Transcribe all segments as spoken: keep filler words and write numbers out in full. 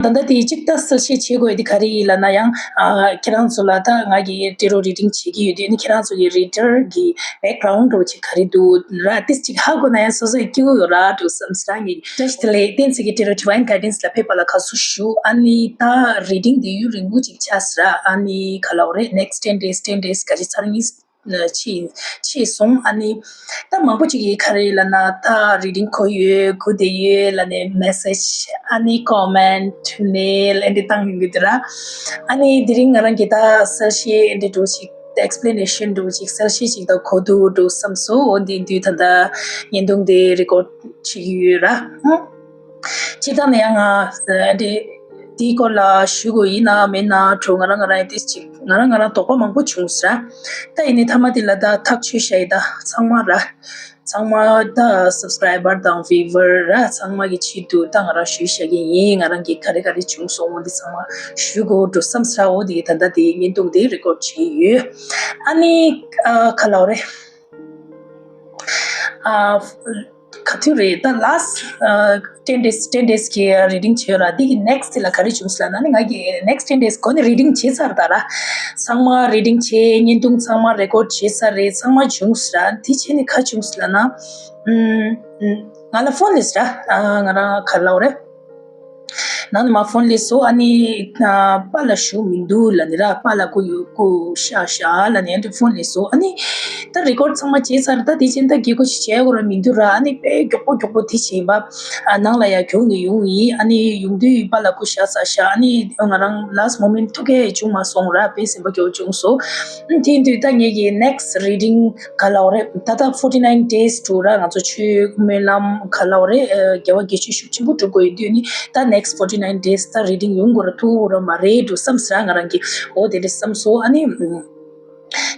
ད་ལྟ་དེ་གཅིག་ད་གསལ་བཤད་བྱེད་དགོས་དེ་ག་རེ་ཡིན་ལབ་ན་ཡང་ཨ་ཁྱེད་རང་ཚོ་ལ་ད་ང་གི་ཊེ་རོ་རི་ཌིང་བྱེད་ཀྱི་ཡོད་དུས་ནི་ཁྱེད་རང་ཚོ་གི་རི་ཌར་གི་བེག་གྷ་རའུན་ཌི་འདྲ་བོ་ཅིག་ག་རེ་འདུག་ར་དེ་ཅིག་ཧ་གོ་ན་ཡང་སོ་སོ་ཡི་སྐྱིད་པོ་ཡོད་ར་འགྲོ་བསམ་སི་རང་གི་བཀྲ་ཤིས་བདེ་ལེགས། བསྟན་འཛིན་གྱི་ཊེ་རོ་ཌི་ཝའིན་གྷའི་ཌེན་སི་ལ་ཕེབས་པ་ལ་དགའ་བསུ་ཞུ། ཨ་ནི་ད་རི་ཌིང་དེ་ཡུན་རིང་པོ་ཅིག་ཆགས་སི་ར། ཨ་ནི་ག་ལབ་རེད། next ten days, ten days ག་ཅིག་ཚར་གཉིས་ཕྱིན་ཕྱིན་སོང་། ཨ་ནི་ད་མང་པོ་ཅིག་གིས་ག་རེ་ལབ་ན་ད་རི་ཌིང་གོ་ཡོད་གོ་བསྡད་ཡོད་ལབ་ནས་མེ་སེ་ཇི་ཨ་ནི་ཀོ་མེན་ཊི་མེལ་ཨེ་འདྲ་བཏང་ཡོང་གི་འདུག་ར། ཨ་ནི་དེ་རིང་ང་རང་གིས་ད་གསལ་བཤད་ཨེ་འདྲ་འདྲ་བོ་ཅིག་ཨེག་སི་པི་ལེ་ནེ་ཤན་འདྲ་བོ་ཅིག་གསལ་བཤད་ཅིག་ད་གོ་འདུག་འགྲོ་བསམ་སོང་། འོ་འདི་འདུག་ད་ད་བརྙན་ཐུང་དེ་རི་ཀོཌ་བྱེད་ཀྱི་ཡོད་ར། སྤྱིར་བཏང་ནས་ཡང་ང་འདི་འདིའི་སྐོར་ལ་ཞུ་དགོས་ཡིན་ན་མེད་ན་འགྲོ། ང་རང་ང་རང་ཡང་ཏིས་ཅིག་ང་རང་ང་རང་དོགས་པ་མང་པོ་བྱུང་ཟེར། ད་ཡིན་ནའི་མཐའ་མ་དེ་ལ་ད་ཐག་ཆོད་བཞག་ཡིན། ད་ཚང་མ་ར་ཚང་མ་ད་སབ་སི་ཀ་རའི་བར་དང་བིའུ་ཝར་ར་ཚང་མ་གི་ཆེད་དུ་ད་ང་རང་ཞུས་བཞག་གི་ཡིན། ང་རང་གི་ག་རེ་ག་རེ་བྱུང་སོང་འོ་འདི་ཚང་མ་ཞུ་དགོས་འགྲོ་བསམ་ཟེར། འོ་འདི་ད་ལྟ་དེ་བརྙན་ཐུང་དེ་རི་ཀོཌ་བྱེད་ཀྱི་ཡོད། ཨ་ནི་ཨ་ག་ལབ་རེད། ཨ་ག་དུས་རེད་ད་ལཱ་སི་ཊི་ཨ་ten days, ten days གི་རི་ཌིང་བྱས་ཡོད་ར། འདི་གི་ནེག་སི་ཊི་དེ་ལ་ག་རེ་བྱུང་སོང་ལབ་ན་ནི་ང་གི་next ten days གོ་ནས་རི་ཌིང་བྱས་ཚར་ད་ར། ཚང་མ་རི་ཌིང་བྱས། བརྙན་ཐུང་ཚང་མ་རི་ཀོཌ་བྱས་ཚར་རེད། ཚང་མ་བྱུང་སོང་ར། དེ་བྱས་ནས་ག་བྱུང་སོང་ལབ་ན་ཨུམ་ང་ལ་ཕོན་སླེབས་སོང་ར། ཨ་ང་རང་ག་ལབ་རེད། ནང་ནས་མར་ཕོན་སླེབས་སོང་། ཨ་ནི་ཨ་པཱ་ལགས་བཞུགས་མི་འདུག་ལབ་ནས་ར། པཱ་ལགས་སྐུ་ཡོད་སྐུ་གཤེགས་ཤག་ལབ་ནས་ཨ་འདྲ་ཕོན་སླེབས་སོང་། ཨ་ནི་ད་རི་ཀོཌ་ཚང་མ་བྱས་ཚར། ད་དེ་བྱས་ད་རྒྱལ་སྒོ་ཞིག་བྱས་དགོས་ར་མི་འདུག་ར། ཨ་ནི་དཔེ་མགྱོགས་པོ་མགྱོགས་པོ་དེ་བྱས་པ་ཨ་ནང་ལ་ཡར་མགྱོགས་ནས་ཡོང་ཡིན། ཨ་ནི་ཡོང་དུས་པཱ་ལགས་སྐུ་གཤེགས་ཚར་ཤག་ཨ་ནི་ང་རང་ལཱ་སི་ཊི་མོ་མེན་ཊི་ཐུག་གི་བྱུང་མ་སོང་ར། དཔེ་སེམས་པ་སྐྱོ་བོ་བྱུང་སོང་། དེ་ཡིན་དུས་ད་ངེད་ཀྱི་next reading ག་ལབ་རེད། ད་ལྟ་forty nine days འགྲོ་ར། ང་ཚོ་ཆོས་སྨོན་ལམ་ག་ལབ་རེད། ཨ་དགེ་བ་དགེ་ཆོས་ཤུགས་ཆེན་པོ་སྒྲུབ་དགོས་ཡོད་དུས་ནི་ད་next forty nine days ད་reading ཡོང་དགོས་ར་ཐུག་ར་མ་རེད་འགྲོ་བསམ་ཟེར་ང་རང་གིས་འོ་དེ་འདྲ་བསམ་སོང་། ཨ་ནི་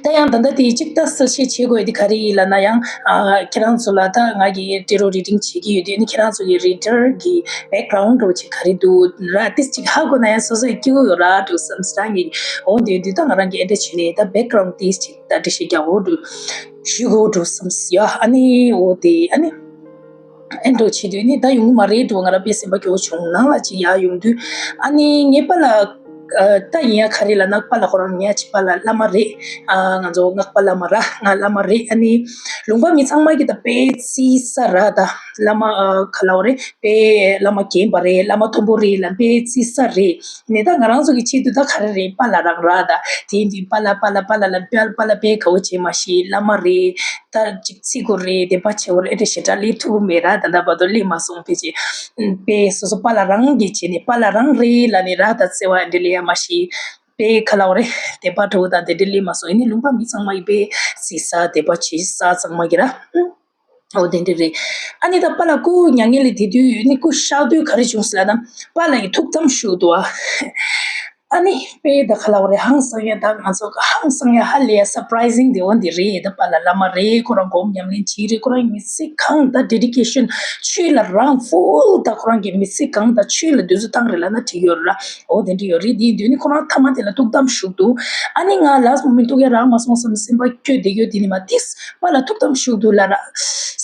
ད་ཡང་ད་ལྟ་དེ་གཅིག་ད་གསལ་བཤད་བྱེད་དགོས་ཡ་དེ་ག་རེ་ཡིན་ལབ་ན་ཡང་ཨ་ཁྱེད་རང་ཚོ་ལ་ད་ང་གི་tarot reading བྱེད་ཀྱི་ཡོད་དུས་ནི་ཁྱེད་རང་ཚོ་གི་reader གི་background འདྲ་བོ་ཅིག་ག་རེ་འདུག་ར་དེ་ཅིག་ཧ་གོ་ན་ཡང་སོ་སོ་ཡི་སྐྱིད་པོ་ཡོད་ར་འགྲོ་བསམ་ཟེར་ངས་འོ་དེ་དུས་ད་ང་རང་གིས་ཨེ་འདྲ་བྱས་ནས་ད་background དེ་ཅིག་ད་འགྲེལ་བཤད་རྒྱག་འོ་འགྲོ་ཞུ་དགོས་འགྲོ་བསམ་ཡ། ཨ་ནི་འོ་དེ་ཨ་ནི། ཨེ་འགྲོ་བྱེད་དུས་ནི་ད་ཡོང་གི་མ་རེད་འགྲོ། ང་རང་དཔེ་སེམས་པ་སྐྱོ་བོ་བྱུང་། ནང་ལ་ཅིག་ཡར་ཡོང་དུས་ཨ་ནི་ངའི་པཱ་ལགས་ད་ཡིན་ཡ་ག་རེ་ལབ་ན་པཱ་ལགས་ཁོ་རང་ངའི་ཅིག་པཱ་ལགས་བླ་མ་རེད། ཨ་ང་ཚོ་སྔགས་པ་བླ་མ་ར་ང་བླ་མ་རེད། ཨ་ནི་ལུང་པ་མི་ཚང་མ་གི་ད་དཔེ་རྩིས་ས་ར་ད་བླ་མ་ག་ལབ་རེད། དཔེ་བླ་མ་རྒན་པ་རེད། བླ་མ་མཐོན་པོ་རེད་ལབ་དཔེ་རྩིས་ས་རེད། ནས་ད་ང་རང་ཚོ་གི་ཆེད་དུ་ད་ག་རེ་རེད། པཱ་ལགས་རང་ར་ད་དེ་ཡིན་དུས་པཱ་ལགས་པཱ་ལགས་པཱ་ལགས་ལབ་པཱ་ལགས་པཱ་ལགས་དཔེ་དགའ་བོ་བྱེད་མ་ཤེས། བླ་མ་རེད། ད་ཅིག་ཚིག་གོ་རེད། དེ་པ་བྱེད་གོ་རེད། ཨེ་འདྲ་ཞེ་དྲག་སླེབས་ཐུབ་ཀྱི་མེད་ར། ད་ལྟ་བར་དུ་སླེབས་མ་སོང་། ཕལ་ཆེར་དཔེ་སོ་སོ་པཱ་ལགས་རང་གིས་བྱས་ནས་པཱ་ལགས་རང་རེད་ལབ་ནས་ར་ད་བརྩེ་བ་འདི་སླེབས་ཡ་མ་ཤེས། དཔེ་ག་ལབ་རེད། དད་པ་འགྲོ་དང་དེ་འདྲ་སླེབས་མ་སོང་། ཡིན་ནའི་ལུང་པ་མི་ཚང་མ་ཡི་དཔེ་རྩིས་ས་དད་པ་བྱེད་ས་ཚང་མ་གི་ར་འོ་དེ་འདྲ་རེད། ཨ་ནི་ད་པཱ་ལགས་སྐུ་མྱ་ངན་ལས་འདས་དུས་ནི་སྐུ་གཤེགས་དུས་ག་རེ་བྱུང་ཟེར་ལབ་ན་པཱ་ལགས་ཀྱིས་ཐུགས་དམ་བཞུགས་འདུག་ཨ། ཨ་ནི་དཔེ་ད་ག་ལབ་རེད། ཧང་སང་ཡ་ད་ང་ཚོ་ཧང་སང་ཡ་ཧ་ལས་ཡ་surprising དེ་འོ་འདི་རེད། ད་པཱ་ལགས་བླ་མ་རེད། ཁོ་རང་སྒོམ་ཉམས་ལེན་བྱེད་རེད། ཁོ་རང་མི་ཚེ་གང་ད་dedication ཆོས་ལ་རང་full ད་ཁོ་རང་གི་མི་ཚེ་གང་ད་ཆོས་ལ་དུས་ཚོད་བཏང་རེད་ལབ་ན་འགྲིག་ཡོད་ར། འོ་དེ་འདྲ་ཡོད་རེད། དེ་ཡིན་དུས་ནི་ཁོ་རང་ཐ་མ་དེ་ལ་ཐུགས་དམ་བཞུགས་འདུག་ཨ་ནི་ང་ལཱ་སི་མོ་མེན་ཊི་ཐུག་ཡ་རག་མ་སོང་བསམ་སེམས་པ་སྐྱོ་བསྡད་ཡོད། དེ་ནི་མ་ཏིས་པཱ་ལགས་ཐུགས་དམ་བཞུགས་འདུག་ལབ་ར་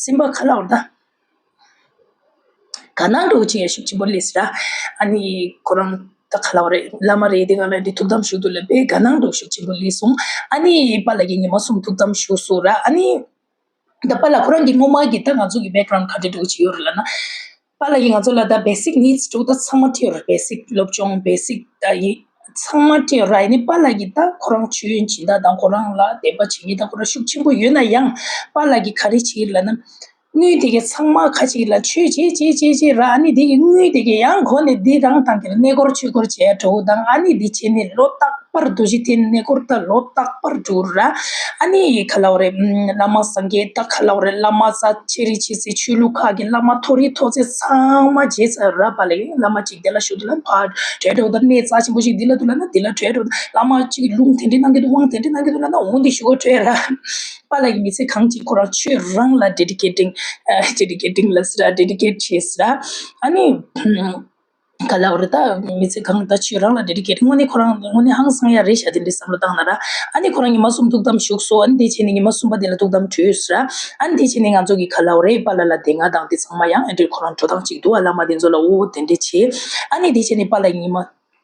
སེམས་པ་ག་ལབ་ར་ད། དགའ་སྣང་འདྲ་བོ་ཅིག་ཡང་ཤུགས་ཆེན་པོ་སླེབས་སོང་ར། ཨ་ནི་ཁོ་རང་ད་ག་ལབ་རེད། བླ་མ་རེད། དེ་ག་ལ་འདི་ཐུགས་དམ་བཞུགས་འདུག་ལབ་པས་དགའ་སྣང་འདྲ་བོ་ཤུགས་ཆེན་པོ་སླེབས་སོང་། ཨ་ནི་པཱ་ལགས་ཀྱིས་ཉི་མ་གསུམ་ཐུགས་དམ་བཞུགས་སོང་ར། ཨ་ནི་ད་པཱ་ལགས་ཁོ་རང་གི་སྔོན་མ་གི་ད་ང་ཚོ་གི་background ག་འདྲ་འདྲ་བོ་ཅིག་ཡོད་རེད་ལབ་ན། པཱ་ལགས་ཀྱིས་ང་ཚོ་ལ་ད་basic needs འདྲ་བོ་ད་ཚང་མ་སྤྲད་ཡོད་རེད། basic སློབ་སྦྱོང་basic ད་ཡིན་ཚང་མ་སྤྲད་ཡོད་ར། ཡིན་ནའི་པཱ་ལགས་ཀྱིས་ད་ཁོ་རང་ཆོས་ཡོན་སྦྱིན་བདག་དང་ཁོ་རང་ལ་དད་པ་བྱེད་མཁན་ད་ཁོ་རང་ཤུགས་ཆེན་པོ་ཡོད་ན་ཡང་པཱ་ལགས་ཀྱིས་ག་རེ་བྱེད་ཀྱི་ལབ་ན། དངུལ་དེ་གའི་ཚང་མ་ཁ་ཅིག་ལ་ཆོས་བྱེད་བྱེད་བྱེད་བྱེད་ར། ཨ་ནི་དེ་གི་དངུལ་དེ་གའི་ཡང་གོ་ནས་འདི་རང་དང་གི་གནས་སྐོར་ཆོས་སྐོར་བྱས་འགྲོ་དང་། ཨ་ནི་འདི་བྱས་ནས་ལོ་རྟག་པར་རྡོ་རྗེ་གདན་གནས་སྐོར་ད་ལོ་རྟག་པར་འགྲོ་ར། ཨ་ནི་ག་ལབ་རེད། བླ་མ་སངས་རྒྱས་ད་ག་ལབ་རེད། བླ་མ་ས་ཆེ་རི་ཆེ་སི་ཆོས་ལུགས་ཁག་གི་བླ་མ་མཐོ་རི་མཐོ་ཚད་ཚང་མ་བྱས་ཚར་ར། པཱ་ལགས་བླ་མ་གཅིག་དེ་ལ་ཞུ་དུས་ལ་ཕར་བྲོས་འགྲོ་དང་། གནས་རྩ་ཆེན་པོ་ཞིག་འདི་ལ་འདུག་ལབ་ན་འདི་ལ་བྲོས་འགྲོ་དང་། བླ་མ་གཅིག་ལུང་དེ་འདྲ་གནང་གི་འདུག་དབང་དེ་འདྲ་གནང་གི་འདུག་ལབ་ན་འོང་འདི་ཞུ་གོ་བྲོས་ར། པཱ་ལགས་ཀྱི་མི་ཚེ་གང་ཅིག་ཁོ་རང་ཆོས་རང་ལ་dedicating dedicating ལ་ཟེར་ར། dedicate བྱས་ཟེར་ར། ཨ་ནི་ ག་ལབ་རེད། ད་མི་ཚེ་གང་ད་ཆོས་རང་ལ་ཌེ་ཌི་ཀེ་ཊི་དངོས་གནས་ཁོ་རང་དངོས་གནས་ཧང་སང་ཡ་རེད་ཤག་དེ་འདྲའི་བསམ་བློ་བཏང་ན་ར། ཨ་ནི་ཁོ་རང་ཉི་མ་གསུམ་ཐུགས་དམ་བཞུགས་སོང་། ཨ་ནི་དེ་བྱས་ནས་ཉི་མ་གསུམ་པ་དེ་ལ་ཐུགས་དམ་གྲོལ་སོང་ར། ཨ་ནི་དེ་བྱས་ནས་ང་ཚོ་གི་ག་ལབ་རེད། པཱ་ལགས་ལ་དེ་སྔ་དང་དེ་ཚང་མ་ཡང་ཨེ་འདྲའི་ཁོ་རང་འགྲོ་སྟངས་གཅིག་འདུག་ཨ། བླ་མ་དེ་ཚོ་ལ་འོ་དེ་འདྲས་བྱས། ཨ་ནི་དེ་བྱས་ནས་པཱ་ལགས་ཉི་མ་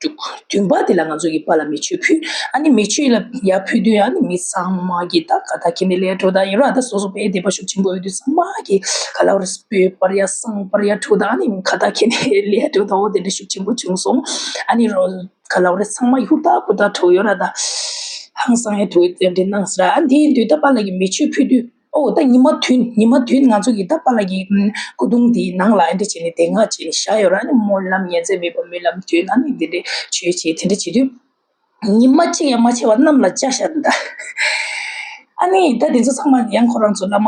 དྲུག་བདུན་པ་དེ་ལ་ང་ཚོ་གི་པཱ་ལགས་མེ་མཆོད་ཕུལ། ཨ་ནི་མེ་མཆོད་ལ་ཡར་ཕུལ་དུས་ཨ་ནི་མི་ཚང་མ་གི་ད་ཁ་ཏ་ཁེ་ནས་ལས་འགྲོ་ད་ཡིན་ར། ད་སོ་སོ་དཔེ་དད་པ་ཤུགས་ཆེན་པོ་ཡོད་དུས་ཚང་མ་གི་ག་ལབ་རེད། སྤོས་སྤར་ཡ་བསང་སྤར་ཡ་འགྲོ་ད། ཨ་ནི་ཁ་ཏ་ཁེ་ནས་ལས་འགྲོ་ད། འོ་དེ་འདྲ་ཤུགས་ཆེན་པོ་བྱུང་སོང་། ཨ་ནི་རོ་ག་ལབ་རེད། ཚང་མ་ཧུར་ཐག་ཧུར་ཐག་འགྲོ་ཡོད་ར། ད་ཧང་སང་ཡ་འགྲོ་དེ་འདྲ་གནང་སོང་ར། ཨ་ནི་དེ་ཡིན་དུས་ད་པཱ་ལགས་ཀྱི་མེ་མཆོད་ཕུལ་དུས། ཨོ་ད་ཉི་མ་བདུན། ཉི་མ་བདུན་ང་ཚོ་གི་ད་པཱ་ལགས་ཀྱི་ཨམ་སྐུ་གདུང་དེའི་ནང་ལ་ཨེ་འདྲ་བྱས་ནས་དེ་སྔ་བྱས་ནས་བཞག་ཡོད་ར། ཨ་ནི་སྨོན་ལམ་ཉེར་འཚེ་མེད་པ་སྨོན་ལམ་འདོན། ཨ་ནི་དེ་འདྲ་ཆོས་བྱས་དེ་འདྲ་བྱེད་དུས། ཉི་མ་གཅིག་ཡང་མ་ཕྱེ་བར་གནམ་ལ་བཅའ་བཞག་འདུག་ཨ་ནི་ད་དེ་ཚོ་ཚང་མ་ཡང་ཁོ་རང་ཚོ་བླ་མ་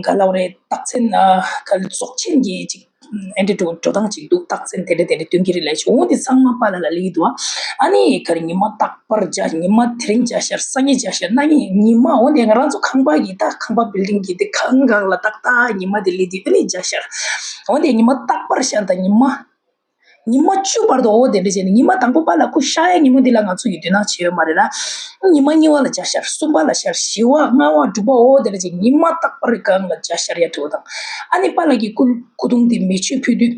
ག་ལབ་རེད། རྟགས་མཚན་ཨ་ག་རྫོགས་ཆེན་གྱི་ཅིག་ཨེ་འདྲ་འགྲོ་འགྲོ་སྟངས་ཅིག་འདུག་རྟགས་མཚན་དེ་འདྲ་དེ་འདྲ་སྟོན་གྱི་རེད་ལབ་བྱུང་། འོ་དེ་ཚང་མ་པཱ་ལགས་ལ་སླེབས་འདུག་ཨ་ནི་ག་རེ་ཉི་མ་རྟག་པར་བཅའ། ཉི་མ་དེ་རིང་བཅའ་ཤར། སང་ཉིན་བཅའ་ཤར། གནངས་ཉིན་ཉི་མ། འོ་དེ་ང་རང་ཚོ་ཁང་པ་གི་ད་ཁང་པ་བིལ་ཌིང་གི་དེ་གང་གང་ལ་ཏག་ཏག་ཉི་མ་དེ་སླེབས་དུས་ཨ་ནི་བཅའ་ཤར། འོ་དེ་ཉི་མ་རྟག་པར་ཤར་དང་ཉི་མ། ཉི་མ་བཅུ་བར་དུ་འོ་དེ་འདྲ་བྱས་ནས། ཉི་མ་དང་པོ་པཱ་ལགས་སྐུ་གཤེགས་ཡ་ཉིན་མོ་འདི་ལ་ང་ཚོ་ཡི་དོ་སྣང་བྱས་ཡོད་མ་རེད་ལ། ཉི་མ་གཉིས་པ་ལ་བཅའ་ཤར། གསུམ་པ་ལ་ཤར། བཞི་པ་ལྔ་པ་དྲུག་པ་འོ་དེ་འདྲ་བྱས། ཉི་མ་རྟག་པར་གང་ལ་བཅའ་ཤར་ཡ་འགྲོ་དང་། ཨ་ནི་པཱ་ལགས་ཀྱི་སྐུ་སྐུ་གདུང་དེ་མེ་མཆོད་ཕུལ་དུས།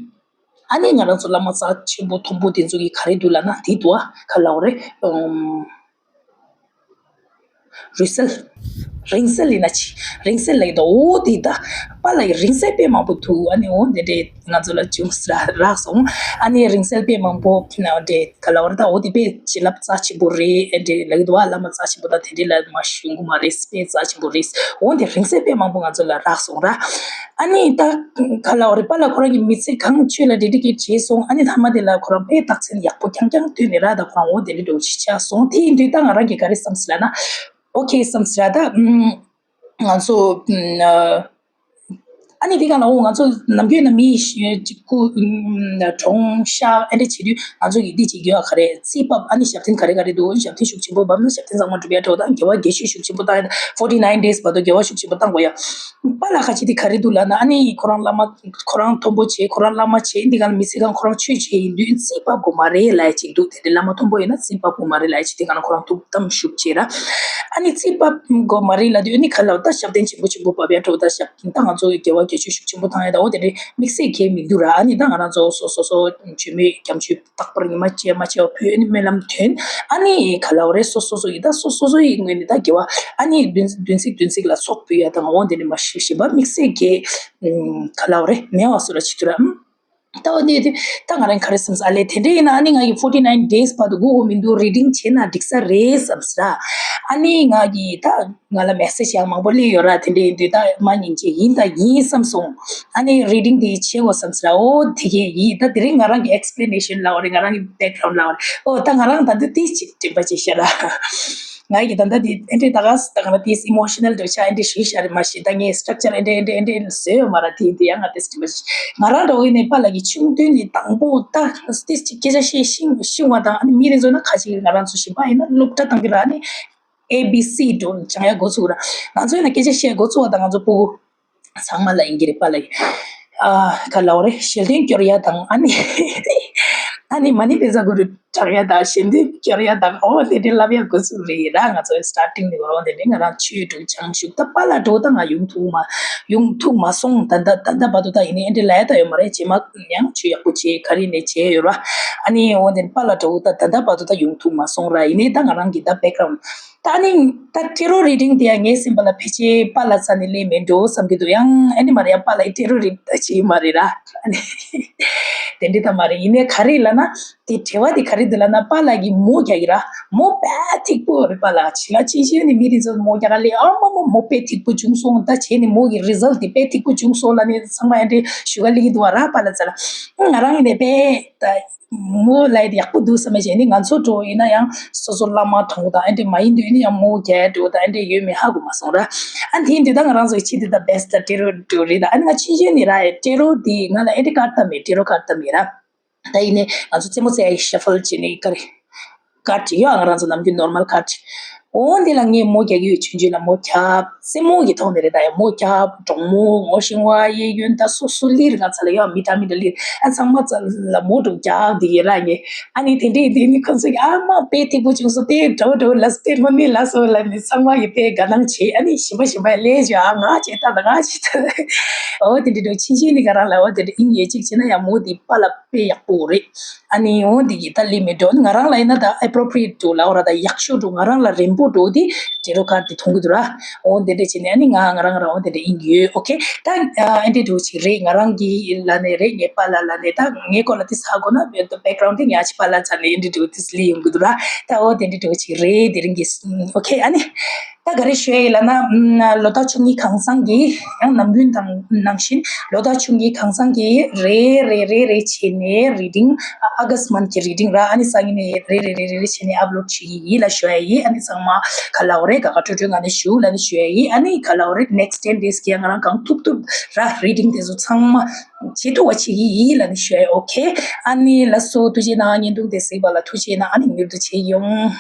ཨ་ནི་ང་རང་ཚོ་བླ་མ་རྩ་ཆེན་པོ་མཐོན་པོ་དེ་ཚོ་གི་ག་རེ་འདུག་ལབ་ན། དེ་འདུག་ཨ། ག་ལབ་རེད། ཨམ། རུས་གསལ། རིང་བསྲེལ་ཡིན་ན་ཆི། རིང་བསྲེལ་ལབ་ཀྱི་འདུག་འོ་དེ་ད་པཱ་ལགས་ཀྱི་རིང་བསྲེལ་དཔེ་མང་པོ་འདུག་ཨ་ནི་འོ་དེ་འདྲས་ང་ཚོ་ལ་བྱུང་ར་རག་སོང་། ཨ་ནི་རིང་བསྲེལ་དཔེ་མང་པོ་ན་འདྲས་ག་ལབ་རེད། ད་འོ་དེ་དཔེ་བྱིན་རླབས་རྩ་ཆེན་པོ་རེད་ཨེ་འདྲས་ལབ་ཀྱི་འདུག་ཨ། བླ་མ་རྩ་ཆེན་པོ་དང་དེ་འདྲས་ལ་མ་ཞུ་གི་མ་རེད། དཔེ་རྩ་ཆེན་པོ་རེད། འོ་དེ་རིང་བསྲེལ་དཔེ་མང་པོ་ང་ཚོ་ལ་རག་སོང་ར། ཨ་ནི་ད་ག་ལབ་རེད། པཱ་ལགས་ཁོ་རང་གི་མི་ཚེ་གང་ཆོས་ལ་ཌེ་ཌི་ཀེཊ་བྱས་སོང་། ཨ་ནི་མཐའ་མ་དེ་ལ་ཁོ་རང་དཔེ་རྟགས་མཚན་ཡག་པོ་རྐྱང་རྐྱང་བཏོན་ནས་ར། ད་ཁོ་རང་འོ་དེ་འདྲ་འགྲོ་ཞིག་ཆགས་སོང་། དེ་ཡིན་དུས་ད་ང་རང་གིས་ག་རེ་བསམ་སྲིད་ལབ་ན། ཨོ་ཁེ་བསམ་སྲིད་ར། ད་ཨམ་ང་ཚོ་ཨམ་ཨ་ནི་དེ་ག་ལ་འོ་ང་ཚོ་ནམ་རྒྱུན་ན་མི་ཞིག་སྐུ་ཨམ་གྲོངས་ཤག་ཨེ་འདྲ་བྱེད་དུས་ང་ཚོ་གིས་འདི་བྱེད་རྒྱུ་ཡ་ག་རེ། རྩིས་ཕབ། ཨ་ནི་ཞབས་བརྟན་ག་རེ་ག་རེ་འདུག་ཞབས་བརྟན་ཤུགས་ཆེན་པོ་བབས་ན་ཞབས་བརྟན་གཙང་མ་སྒྲུབ་ཡ་འགྲོ་དང་། དགེ་བ་དགེ་བཤེས་ཤུགས་ཆེན་པོ་བཏང་ཡ། ཕོར་ཊི་ནའིན་ཌེ་ཛི་བར་དུ་དགེ་བ་ཤུགས་ཆེན་པོ་བཏང་དགོས་ཡ། པཱ་ལགས་ཁ་ཅིག་དེ་ག་རེ་འདུག་ལབ་ན། ཨ་ནི་ཁོ་རང་བླ་མ་ཁོ་རང་མཐོན་པོ་བྱས། ཁོ་རང་བླ་མ་བྱས། འདི་ག་ལ་མི་ཚེ་གང་ཁོ་རང་ཆོས་བྱས་ཡིན་དུས་རྩིས་ཕབ་དགོས་མ་རེད་ལབ་ཡ་ཅིག་འདུག་དེ་འདྲ་བླ་མ་མཐོན་པོ་ཡིན་ན་རྩིས་ཕབ་དགོས་མ་རེད་ལབ་ཡ་ཅིག་དེ་ག་ན་ཁོ་རང་ཐུགས་དམ་བཞུགས་བྱས་ར། ཨ་ནི་རྩིས་ཕབ་དགོས་མ་རེད་ལབ་དུས་ཨ་ནི་ག་ལ་ད་ཞབས་བརྟན་ཆེན་པོ་ཆེན་པོ་བབས་ཡ་འགྲོ། ད་ཞབས་ད་ང་ཚོ་གི་དགེ་བ་དགེ་ཆོས་ཤུགས་ཆེན་པོ་བཏང་ཡ་ད་འོ་དེ་འདྲ་དམིགས་བསལ་གང་མི་འདུག་ར། ཨ་ནི་ད་ང་རང་ཚོ་སོ་སོ་སོ་མཆོད་མེ་སྐྱབས་མཆོད་རྟག་པར་ཉི་མ་གཅིག་མ་གཅིག་ཕུལ། ཨ་ནི་སྨོན་ལམ་འདོན། ཨ་ནི་ག་ལབ་རེད། སོ་སོ་སོ་ཡི་ད་སོ་སོ་སོ་ཡི་ངོས་ནས་ད་དགེ་བ་ཨ་ནི་བདུན་བདུན་ཚིགས་བདུན་ཚིགས་ལ་ཚོགས་ཕུལ་ཡ་དང་འོ་དེ་འདྲ་མ་ཞུ་བཞིན་པ་དམིགས་བསལ་གྱི་ཨམ་ག་ལབ་རེད། མེད་པ་བཟོ་འདྲ་བྱེད་ཐུབ་ར། ཨམ་ད་འོ་ནི་དེ་ད་ང་རང་ག་རེ་བསམ་ས། ཨ་ལས་དེ་འདྲ་ཡིན་ན་ཨ་ནི་ང་གི་ཕོར་ཊི་ནའིན་ཌེ་ཛི་བར་དུ་སྒུག་དགོས་མི་འདུག་རི་ཌིང་བྱས་ན་འགྲིག་ས་རེད་བསམ་ས་ར། ཨ་ནི་ང་གི་ད་ང་ལ་མེ་སེ་ཇི་ཡང་མང་པོ་སླེབས་ཡོད་ར། དེ་འདྲ་ཡིན་དུས་ད་མ་ཉན་ཅེས་ཡིན་ད་ཡིན་བསམ་སོང་། ཨ་ནི་རི་ཌིང་དེ་བྱེད་དགོས་བསམ་ས་ར། འོ་དེ་གས་ཡིན། ད་དེ་རིང་ང་རང་གི་ཨེགས་པི་ལེ་ནེ་ཤན་ལབ་པ་རེད། ང་རང་གི་བེག་གྷ་རའུན་ཌི་ལབ་པ་རེད། ཨོ་ད་ང་རང་ད་འདི་དེ་ཅིག་དྲན་པ་ཅིག་བཤད་ར། ང་གི་ད་ལྟ་དེ་ཨེ་འདྲས་ད་ག་ས་ད་ག་ན་དེ་ཨི་མོ་ཤི་ནལ་འདྲ་ཆགས་ཨེ་འདྲས་ཞུས་བཞག་རེད། མ་གཞི་ད་ངས་སི་ཊྲག་ཅར་ཨེ་འདྲས་ཨེ་འདྲས་ཨེ་འདྲས་བཟོས་ཡོད་མ་རེད། དེ་དེ་ཡང་ང་དེ་དྲན་པ་ཅིག་ང་རང་འདྲ་བོ་ཡིན་ནའི་པཱ་ལགས་ཀྱི་ཆུང་དུས་ནས་དང་པོ་ད་དེ་ཅིག་སྐད་ཆ་བཤད་ཤེས་ཤེས་པ་དང་། ཨ་ནི་མི་རེ་ཚོ་ན་ཁ་ཅིག་ང་རང་ཚོ་གཞན་པ་ཡིན་ན་སློབ་གྲྭ་དང་གི་ར་ནི་ཨེ་བི་སི་འགྲོ་སྦྱང་ཡ་འགོ་ཚུགས་ར། ང་ཚོ་ཡིན་ན་སྐད་ཆ་བཤད་འགོ་ཚུགས་པ་དང་ང་ཚོ་སྤུ་གུ་ཚང་མ་ལ་ཡིན་གྱི་རེད། པཱ་ལགས་ཀྱི་ཨ་ག་ལབ་རེད། ཞལ་འདོན་སྐྱོར་ཡ་དང་། ཨ་ནི་ཨ་ནི་མ་ཎི་བཛྲ་གུ་རུ་གྲགས་ཡ་དང་། ཞལ་འདོན་སྐྱོར་ཡ་དང་། ཨོ་དེ་འདྲའི་ལབ་ཡ་འགོ་ཚུགས་རེད་ར། ང་ཚོ་སི་ཊར་ཊིང་ནས་བར་བ་དེ་འདྲའི་ང་རང་ཆོས་སྒྲུབ་སྦྱང་བཞུགས། ད་པཱ་ལགས་འགྲོ་ད་ང་ཡོང་ཐུབ་མ་ཡོང་ཐུབ་མ་སོང་། ད་ད་ད་ལྟ་བར་དུ་ད་ཡིན་ནའི་ཨེ་འདྲས་ལབ་ཡ་ད་ཡོད་མ་རེད། རྗེས་མ་ཡང་ཆོས་ཡག་པོ་བྱེད་ག་རེ་ནས་བྱས་ཡོད་ར། ཨ་ནི་འོ་དེ་པཱ་ལགས་འགྲོ་ད་ད་ལྟ་བར་དུ་ད་ཡོང་ཐུབ་མ་སོང་ར། ཡིན་ནའི་ད་ང་རང་གི་ད་བེག་གྷ་རའུན་ཌི་ད་ནི་ད་ཊེ་རོ་རི་ཌིང་དེ་ཡང་ངའི་སེམས་པ་ལ་ཕལ་ཆེར་པཱ་ལགས་རྩ་ནས་སླེབས་མེད་འགྲོ་བསམ་གྱི་འདུག་ཡང་ཨ་ནི་མ་རེད། ཡང་པཱ་ལགས་ཊེ་རོ་རི་ཌིང་ད་བྱེད་ཀྱི་མ་རེད་ར། ཨ་ནི་དེ་འདྲ་ད་མ་རེད། ཡིན་ནའི་ག་རེ་ལབ་ན་དེ་འབྲེལ་བ་དེ་ག་རེ་འདུག་ལབ་ན་པཱ་ལགས་ཀྱིས་མོ་རྒྱག་གི་ར། མོ་དཔེ་ཐིག་པོ་རེད། པཱ་ལགས་ཅི་ང་ཅི་ཤེས་ནི་མི་རེ་ཚོ་མོ་རྒྱག་ག་ལས། ཨ་མ་མ་མོ་དཔེ་ཐིག་པོ་བྱུང་སོང་། ད་བྱས་ནས་མོ་གི་རི་ཛལ་ཊི་དེ་དཔེ་ཐིག་པོ་བྱུང་སོང་ལབ་ནས་ཚང་མ་ཨ་འདྲས་ཞུ་ག་སླེབས་ཀྱི་འདུག་བ་ར། པཱ་ལགས་རྩ་ལ་ང་རང་ཡིན་ནའི་དཔེ་ད། མོ་ལབ་ཡ་དེ་ཡག་པོ་འདུག་བསམ་པ་བྱས་ནས། ང་ཚོ་འགྲོ་ཡིན་ན་ཡང་སོ་སོ་བླ་མ་མཐོང་དང་ཨ་འདྲས་མ་ཡིན་དུས་ནི་ཡང་མོ་རྒྱག་འགྲོ་དང་ཨ་འདྲས་ཡོད་མེད་ཧ་གོ་མ་སོང་ར། ཨ་དེ་ཡིན་དུས་ད་ང་རང་ཚོ་ཆེས་དེ་ད་བེ་སི་ཊི་ད་ཊེ་རོ་འགྲོ་རེད། ད་ཨ་ནི་ང་ཕྱིན་ཆད་ནས་ར་ཊེ་རོ་དེ་ང་ལ་ཨ་འདྲས་ཀར་ཌི་ད་མེད། ཊེ་རོ་ཀར་ཌི་ད་མེད་ར། ད་ཡིན་ནའི་ང་ཚོ་རྩེད་མོ་རྩེ་ཡ་ཡི་ཤ་ཕལ་བྱས་ནས་ཀར་ཌི་ཀར་ཌི་ཡོད། ང་རང་ཚོ་ནམ་རྒྱུན་ནོར་མལ་ཀར་ཌི། འོ་འདི་ལ་ངས་མོ་རྒྱག་གི་ཡོད། ཆུང་ཆུང་ལ་མོ་རྒྱག་སེན་མོ་གི་ཐོག་ནས་རེད། ད་ཡ་མོ་རྒྱག་གྲོགས་མོ་ངོ་ཤེས་པ་གཡས་གཡོན་ད་སོ་སོ་ལིར་ང་ཚ་ལ་ཡོད་མི་འདྲ་མི་འདྲ་ལིར་ཨ་ཚང་མ་ཚ་ལ་མོ་འགྲོ་རྒྱག་འདི་ཡི་ར་ངས་ཨ་ནི་དེ་འདྲས་དེ་ནི་ཁོང་ཚོ་གི་ཨ་མ་དཔེ་ཐིག་པོ་བྱུང་སོང་དེ་འདྲ་བོ་འདྲ་བོ་ལ་སོ་དེ་མ་ནི་ལ་སོ་ལ་ནི་ཚང་མ་གི་དཔེ་དགའ་སྣང་བྱེད། ཨ་ནི་ཞིམ་པ་ཞིམ་པ་ལས་བྱོས་ཨ་ང་བྱེད་ད་ད་ང་བྱེད་ད། འོ་དེ་འདྲས་འདྲ་ཆིན་ཆིན་ནི་ག་རང་ལ་འོ་དེ་འདྲས་ཨིན་ཡོད་ཅིག་བྱེད་ན་ཡ་མོ་དེ་པ་ལ་དཔེ་ཡག་པོ་རེད། ཨ་ནི་འོ་འདི་གི་ད་ལི་མི་འགྲོ་ང་རང་ལ་ཡིན་ན་ད་appropriate འགྲོ་ལ་འོ་ར་ད་ཡག་ཤོས་འགྲོ་ང་རང་ལ་རན་པོ་འགྲོ་དེ་ཇེ་རོ་ཁར་དེ་མཐོང་གི་འདུག་ར། འོ་འདི་འདྲ་བྱས་ནས་ཨ་ནི་ང་ང་རང་ང་རང་འོ་འདི་འདྲ་ཡིན་གྱི་ཡོད། ཨོ་ཁེ་ད་ཨ་འདྲ་འགྲོ་ཅིག་རེད། ང་རང་གི་ལ་ནས་རེད། ངའི་པ་ལ་ལ་ནས་ད་ངའི་སྐོར་ལ་དེ་ས་གོ་ན་background དེ་ཉག་ཅིག་པ་ལ་ཚ་ནས་འདི་འགྲོ་དེ་ལི་ཡོང་གི་འདུག་ར། ད་འོ་འདི་འདྲ་འགྲོ་ཅིག་རེད། དེ་རིང་གི་ཨོ་ཁེ་ཨ་ནི། ད་ག་རེ་ཞུ་ཡ་ཡིན་ལབ་ན་ལོ་ཏ་ཆུང་གི་གང་ཟང་གི་ཡང་ནམ་རྒྱུན་དང་ནང་བཞིན་ལོ་ཏ་ཆུང་གི་གང་ཟང་གི་རེ་རེ་རེ་རེ་བྱས་ནས་reading August month གི་reading ར་ཨ་ནི་སང་ཉིན་ནས་རེ་རེ་རེ་རེ་རེ་བྱས་ནས་upload བྱེད་ཀྱི་ཡིན་ལ་ཞུ་ཡ་ཡིན། ཨ་ནི་ཚང་མ་ག་ལ་འོ་རེད་ག་ག་ཁྲོ་ཁྲོ་ང་ནས་ཞུ་ལ་ནི་ཞུ་ཡ་ཡིན། ཨ་ནི་ག་ལ་འོ་རེད་next ten days གི་ང་རང་གང་ཐུབ་ཐུབ་ར་reading དེ་ཚོ་ཚང་མ་བྱེད་ཐུབ་པ་བྱེད་ཀྱི་ཡིན་ལ་ནི་ཞུ་ཡ་ཡིན། ཨོ་ཁེ་ཨ་ནི་ལ་སོ་ཐུགས་རྗེ་གནང་། བརྙན་ཐུང་དེ་གཟིགས་པ་ལ་ཐུགས་རྗེ་གནང་། ཨ་ནི་མྱུར་དུ་མཇལ་ཡོང་།